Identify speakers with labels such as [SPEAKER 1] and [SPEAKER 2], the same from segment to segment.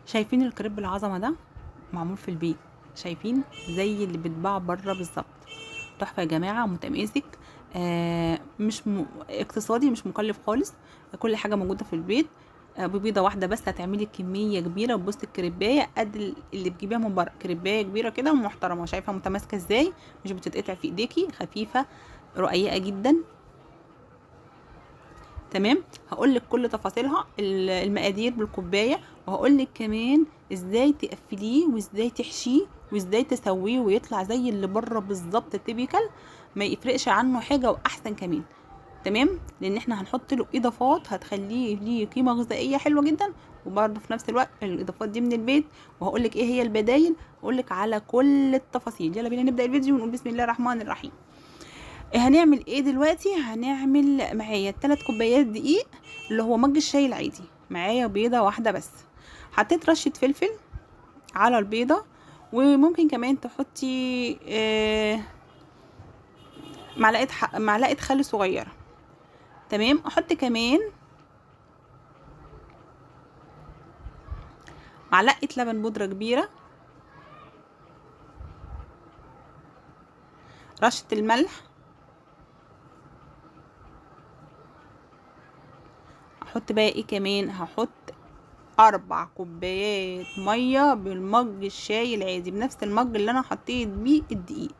[SPEAKER 1] شايفين الكريب العظمة ده معمول في البيت، شايفين زي اللي بيتباع بره بالظبط. تحفة يا جماعة، متماسك، مش اقتصادي، مش مكلف خالص، كل حاجة موجودة في البيت. ببيضه واحدة بس هتعملي كمية كبيرة. بصي الكريبايه قد اللي بتجيبيها من بره، كريبايه كبيرة كده ومحترمه، شايفه متماسكة ازاي، مش بتتقطع في ايديكي، خفيفة رقيقه جدا. تمام، هقول لك كل تفاصيلها، المقادير بالكوبايه، وهقول لك كمان ازاي تقفليه وازاي تحشيه وازاي تسويه ويطلع زي اللي بره بالظبط typical، ما يفرقش عنه حاجة واحسن كمان. تمام، لان احنا هنحط له اضافات هتخليه ليه قيمة غذائية حلوة جدا، وبرده في نفس الوقت الاضافات دي من البيت، وهقول لك ايه هي البدايل، هقول لك على كل التفاصيل. يلا بينا نبدا الفيديو ونقول بسم الله الرحمن الرحيم. هنعمل ايه دلوقتي؟ هنعمل معايا 3 كوبايات دقيق اللي هو مج الشاي العادي، معايا بيضة واحدة بس، حطيت رشه فلفل على البيضة، وممكن كمان تحطي معلقه خل صغيرة. تمام، احط كمان معلقه لبن بودره كبيرة، رشه الملح، احط بقى ايه كمان، هحط 4 كوبايات مية بالمج الشاي العادي، بنفس المج اللي انا حطيت بيه الدقيق.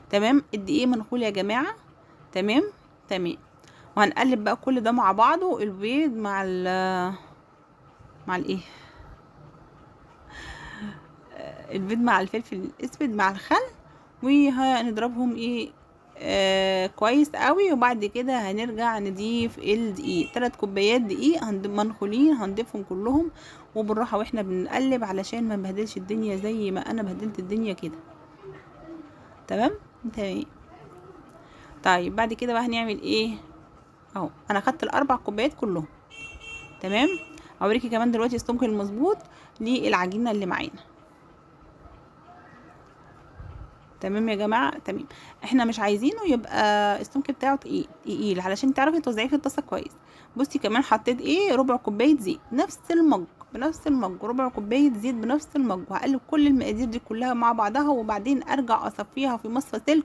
[SPEAKER 1] تمام، الدقيق منخول يا جماعة. تمام تمام، وهنقلب بقى كل ده مع بعضه، البيض مع ال مع الايه، البيض مع الفلفل الاسود مع الخل، وهنضربهم ايه كويس قوي. وبعد كده هنرجع نضيف الدقيق، 3 كوبايات دقيق منخولين، هنضيفهم كلهم، وبالراحه واحنا بنقلب علشان ما نبهدلش الدنيا زي ما انا بهدلت الدنيا كده. تمام تمام. طيب بعد كده بقى هنعمل ايه؟ اهو انا خدت ال4 كوبايات كلهم. تمام، هوريكي كمان دلوقتي السمك المظبوط للعجينه اللي معانا. تمام يا جماعة، تمام. احنا مش عايزينه يبقى السمك بتاعه تقيل علشان تعرفي توزعيه في الطاسه كويس. بصي كمان حطيت ايه، ربع كوباية زيت، نفس المج، بنفس المج، ربع كوباية زيت بنفس المج. وهقلب كل المقادير دي كلها مع بعضها، وبعدين ارجع اصفيها في مصفى سلك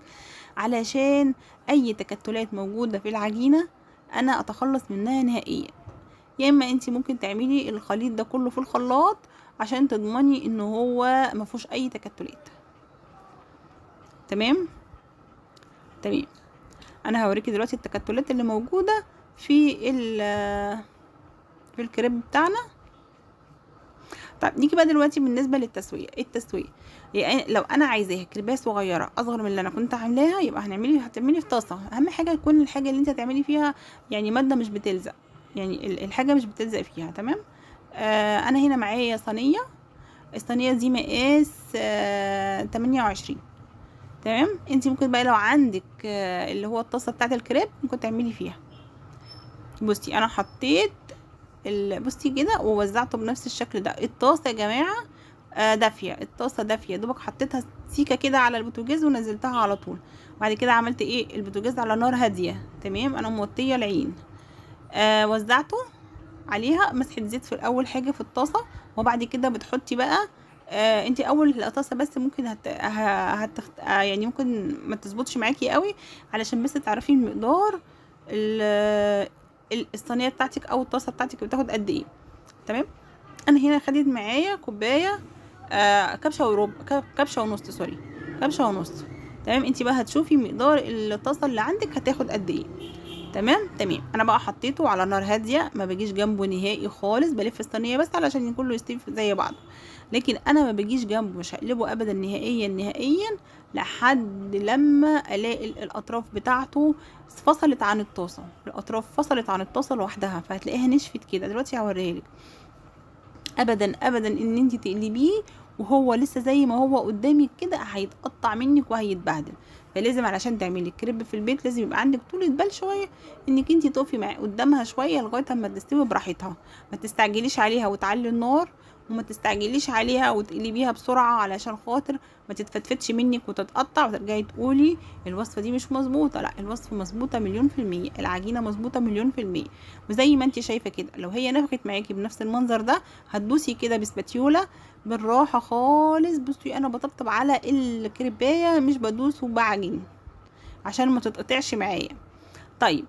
[SPEAKER 1] علشان اي تكتلات موجودة في العجينة انا اتخلص منها نهائيا. يا اما انتي ممكن تعملي الخليط ده كله في الخلاط عشان تضمني ان هو ما فيهوش اي تكتلات. تمام تمام. انا هوريكي دلوقتي التكتلات اللي موجودة في الكريب بتاعنا. طيب نيجي بقى دلوقتي بالنسبة للتسويه. التسوية يعني لو انا عايزاها كريبايه صغيرة اصغر من اللي انا كنت عاملاها، يبقى هتعملي في طاسه. اهم حاجة يكون الحاجة اللي انت هتعملي فيها يعني مادة مش بتلزق، يعني الحاجة مش بتلزق فيها. تمام. انا هنا معايا صينية، الصينية دي مقاس 28. تمام. انت ممكن بقى لو عندك اللي هو الطاسه بتاعه الكريب ممكن تعملي فيها. بصي انا حطيت بصي كده ووزعته بنفس الشكل ده. الطاسه يا جماعة دافيه، الطاسه دافيه، دوبك حطيتها سيكه كده على البوتاجاز ونزلتها على طول. بعد كده عملت ايه، البوتاجاز على نار هادية. تمام، انا موطيه العين. وزعته عليها مسحه زيت في الاول حاجة في الطاسه، وبعد كده بتحطي بقى انت اول طاسه بس ممكن يعني ممكن ما تظبطش معاكي قوي، علشان بس تعرفي المقدار الصينية بتاعتك او الطاسه بتاعتك بتاخد قد ايه. تمام. انا هنا خدت معايا كوباية، كبشة وربع، كبشة ونص، سوري، كبشة ونص. تمام. انت بقى هتشوفي مقدار الطاسه اللي عندك هتاخد قد ايه. تمام تمام. انا بقى حطيته على نار هادية، ما بجيش جنبه نهائي خالص، بلف الصينية بس علشان كله يستوي زي بعضه، لكن انا ما بجيش جنبه، مش هقلبه ابدا نهائيا نهائيا لحد لما الاقي الاطراف بتاعته فصلت عن الطاسه، الاطراف فصلت عن الطاسه لوحدها، فهتلاقيها نشفت كده. دلوقتي هوريها لك. ابدا ابدا ان انت تقلبيه وهو لسه زي ما هو قدامك كده هيتقطع منك وهيتبهدل. فلازم علشان تعملي الكريب في البيت لازم يبقى عندك طولة بال شوية، انك انت تقفي مع قدامها شوية لغاية اما تستوي براحتها، ما تستعجليش عليها وتعلي النار وما تستعجليش عليها وتقلبيها بسرعة علشان خاطر ما تتفتفتش منك وتتقطع وترجعي تقولي الوصفة دي مش مظبوطة. لا، الوصفة مظبوطة 1,000,000%، العجينة مظبوطة 1,000,000%. وزي ما انت شايفه كده لو هي نفخت معاكي بنفس المنظر ده هتدوسي كده بسباتيولا بالراحة خالص. بصي انا بطبطب على الكريبايه مش بدوس وبعجن عشان ما تتقطعش معايا. طيب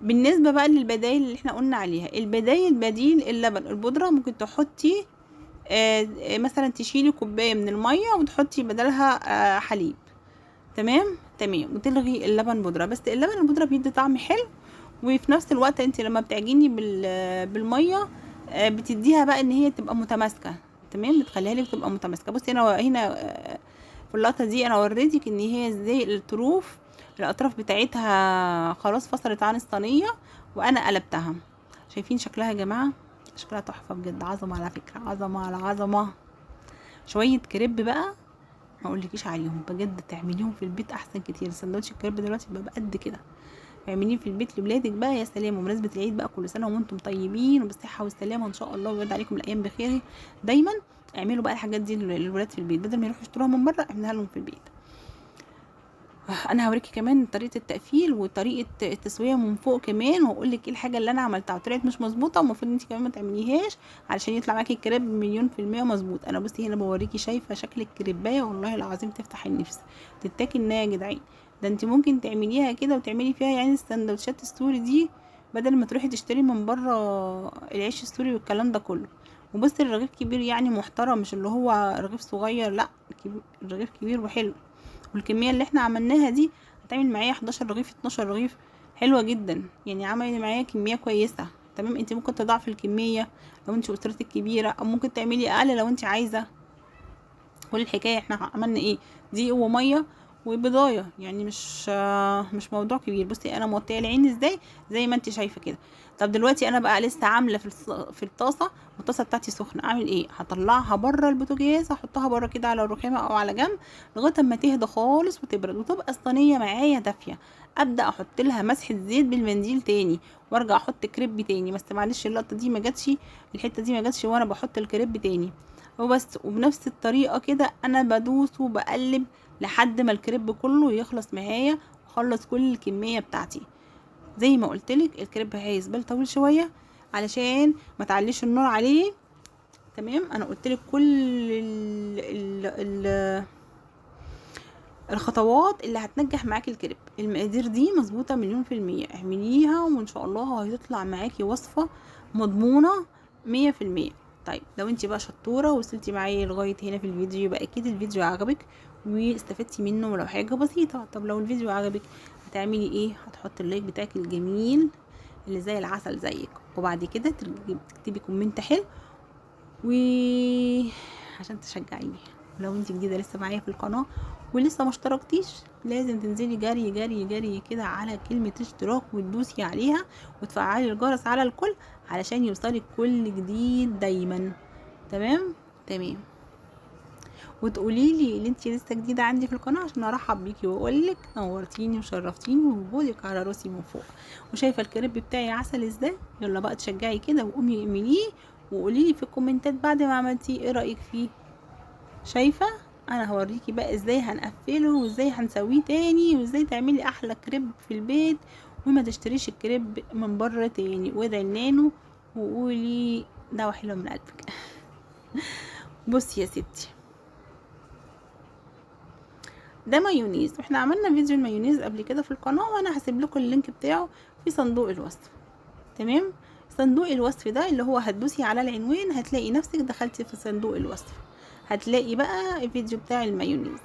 [SPEAKER 1] بالنسبة بقى للبدايل اللي احنا قلنا عليها، البدايل بديل اللبن البودره ممكن تحطي مثلا تشيلي كوباية من المية وتحطي بدلها حليب، تمام تمام، وتلغي اللبن بودره. بس اللبن البودره بيدي طعم حلو، وفي نفس الوقت انت لما بتعجني بالمية بتديها بقى ان هي تبقى متماسكة، تمام، بتخليها لك تبقى متماسكة. بصي انا هنا في اللقطة دي انا وريتك ان هي ازاي الطروف الاطراف بتاعتها خلاص فصلت عن الصينية وانا قلبتها. شايفين شكلها يا جماعة؟ شكلها تحفة بجد، عظمه على فكرة، عظمه على عظمه. شوية كريب بقى ما اقولكيش عليهم بجد، تعمليهم في البيت احسن كتير. سندوتش الكريب دلوقتي بقى قد كده، اعمليه في البيت لولادك بقى يا سلام. ومناسبة العيد بقى كل سنة وانتم طيبين وبالصحه والسلامة ان شاء الله، ويرد عليكم الايام بخير دايما. اعملوا بقى الحاجات دي للولاد في البيت بدل ما يروحوا يشتروها من بره، اعملها لهم في البيت. انا هوريكي كمان طريقه التقفيل وطريقه التسوية من فوق كمان، واقول لك ايه الحاجة اللي انا عملتها وطلعت مش مظبوطة ومفروض انت كمان ما تعمليهاش علشان يطلع معاكي الكريب 1,000,000% مظبوط. انا بصي هنا بوريكي، شايفه شكل الكريبايه؟ والله العظيم تفتح النفس، تتاكل نيه يا جدعان. ده انت ممكن تعمليها كده وتعملي فيها يعني السندوتشات السوري دي بدل ما تروحي تشتري من بره العيش السوري والكلام ده كله. وبصي الرغيف كبير يعني محترم، مش اللي هو رغيف صغير، لا الرغيف كبير وحلو. والكميه اللي احنا عملناها دي هتعمل معايا 11 رغيف 12 رغيف، حلوة جدا يعني، عملت معايا كمية كويسة. تمام، انت ممكن تضاعفي الكمية لو انت اسرتك كبيرة، او ممكن تعملي اقل لو انت عايزه. كل الحكاية احنا عملنا ايه؟ دقيق ومية وبضايه، يعني مش موضوع كبير. بصي انا موطيه العين ازاي زي ما انت شايفه كده. طب دلوقتي انا بقى لسه عامله في الطاسه، والطاسه بتاعتي سخنة، اعمل ايه؟ هطلعها بره البوتاجاز، هحطها بره كده على الرخامه او على جنب لغاية اما تهدى خالص وتبرد وتبقى الصينية معايا دافيه. ابدا احط لها مسحه زيت بالمنديل تاني، وارجع احط كريب تاني. بس معلش اللقطة دي ما جاتش، الحتة دي ما جاتش وانا بحط الكريب تاني وبس. وبنفس الطريقة كده انا بدوس وبقلب لحد ما الكريب كله يخلص معايا واخلص كل الكمية بتاعتي. زي ما قلتلك الكريب عايز بال طويل شوية علشان ما تعليش النار عليه. تمام، انا قلتلك كل ال ال ال الخطوات اللي هتنجح معاكي الكريب. المقادير دي مظبوطة 1,000,000%، اعمليها وان شاء الله هيطلع معاكي وصفه مضمونه 100%. طيب لو انت بقى شطوره وصلتي معايا لغاية هنا في الفيديو يبقى اكيد الفيديو عجبك واستفدتي منه ولو حاجة بسيطة. طب لو الفيديو عجبك هتعملي ايه؟ هتحطي ال like بتاعك الجميل اللي زي العسل زيك، وبعد كده تكتبي comment حلو و عشان تشجعيني. ولو انت جديدة لسه معايا في القناة ولسه ما اشتركتيش لازم تنزلي جري جري جري كده على كلمة اشتراك وتدوسي عليها وتفعلي الجرس على الكل علشان يوصلك كل جديد دايما. تمام تمام، وتقولي لي ان انت لسه جديدة عندي في القناة عشان ارحب بيكي واقول لك نورتيني وشرفتيني ووجودك على راسي من فوق. وشايفه الكريب بتاعي عسل ازاي؟ يلا بقى تشجعي كده وقومي اعمليه وقولي لي في الكومنتات بعد ما عملتيه ايه رايك فيه. شايفه انا هوريكي بقى ازاي هنقفله وازاي هنسويه تاني وازاي تعملي احلى كريب في البيت وما تشتريش الكريب من بره تاني. وادعي لنانو وقولي دعوه حلوة من قلبك. بصي يا ستي، ده مايونيز، واحنا عملنا فيديو المايونيز قبل كده في القناة وانا هسيب لكم ال link بتاعه في صندوق الوصف. تمام، صندوق الوصف ده اللي هو هتدوسي على العنوان هتلاقي نفسك دخلتي في صندوق الوصف، هتلاقي بقى الفيديو بتاع المايونيز.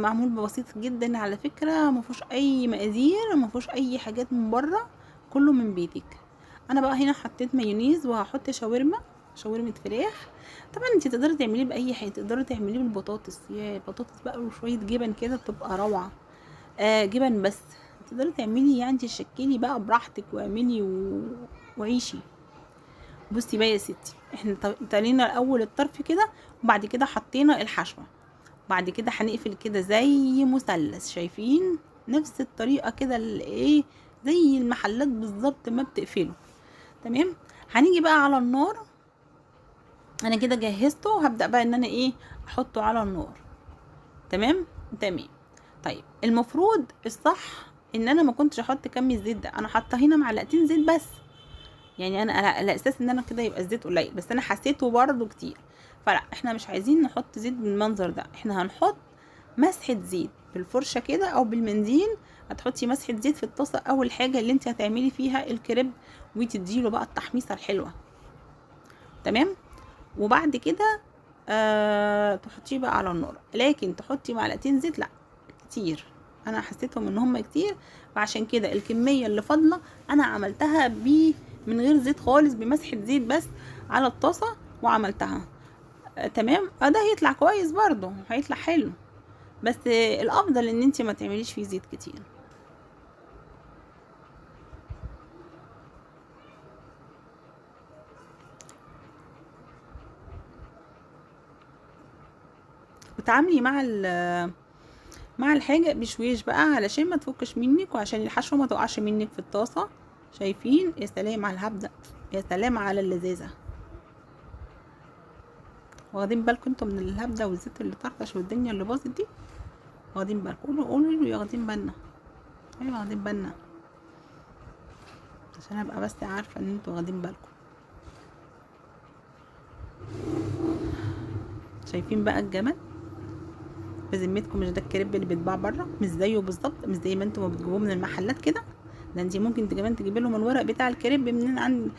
[SPEAKER 1] معمول بسيط جدا على فكرة، ما فيهوش اي مقادير، ما فيهوش اي حاجات من بره، كله من بيتك. انا بقى هنا حطيت مايونيز وهحط شاورما، شاورما فراخ. طبعا انت تقدري تعمليه باي حاجة، تقدري تعمليه بالبطاطس، يا بطاطس بقى وشوية جبن كده بتبقى روعه. جبن بس تقدري تعملي، يعني تشكلي بقى براحتك واعملي وعيشي. بصي بقى يا ستي، احنا تلينا الاول الطرف كده وبعد كده حطينا الحشوه، بعد كده هنقفل كده زي مثلث، شايفين نفس الطريقة كده ايه زي المحلات بالظبط ما بتقفله. تمام، هنيجي بقى على النار انا كده جهزته، هبدأ بقى ان انا ايه احطه على النار. تمام تمام. طيب المفروض الصح ان انا ما كنتش احط كم الزيت ده، انا حاطه هنا معلقتين زيت بس، يعني انا على اساس ان انا كده يبقى الزيت قليل، بس انا حسيته برده كتير. فلا احنا مش عايزين نحط زيت بالمنظر ده، احنا هنحط مسحه زيت بالفرشه كده او بالمنديل. هتحطي مسحه زيت في الطاسه اول حاجة اللي انت هتعملي فيها الكريب، وتديله بقى التحميصه الحلوة. تمام. وبعد كده تحطيه بقى على النار، لكن تحطي معلقتين زيت لا كتير، انا حسيتهم ان هم كتير، فعشان كده الكمية اللي فاضلة انا عملتها من غير زيت خالص، بمسحه زيت بس على الطاسه وعملتها. تمام. ده هيطلع كويس برضو، هيطلع حلو، بس الافضل ان انت ما تعمليش فيه زيت كتير. وتعاملي مع الحاجة بشويش بقى علشان ما تفكش منك، وعشان الحشوه ما تقعش منك في الطاسه. شايفين؟ يا سلام على الهبده، يا سلام على اللذاذه. واخدين بالكم انتوا من الهبده والزيت اللي طرطش والدنيا اللي باظت دي؟ واخدين بالكم؟ قولوا قولوا واخدين بالنا. ايوه واخدين بالنا، عشان ابقى بس عارفه ان انتوا واخدين بالكم. شايفين بقى الجمال؟ بذمتكم مش ده الكريب اللي بيتباع بره؟ مش زيه بالظبط، مش زي ما انتوا ما بتجيبوه من المحلات كده. ده انت ممكن كمان تجيبي لهم الورق بتاع الكريب من عند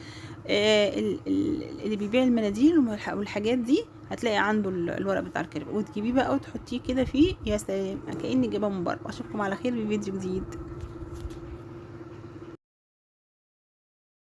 [SPEAKER 1] اللي بيبيع المناديل والحاجات دي، هتلاقي عنده الورق بتاع الكريب، وتجيبيه بقى وتحطيه كده فيه. يا سلام، كأني جايباه من بره. اشوفكم على خير في فيديو جديد.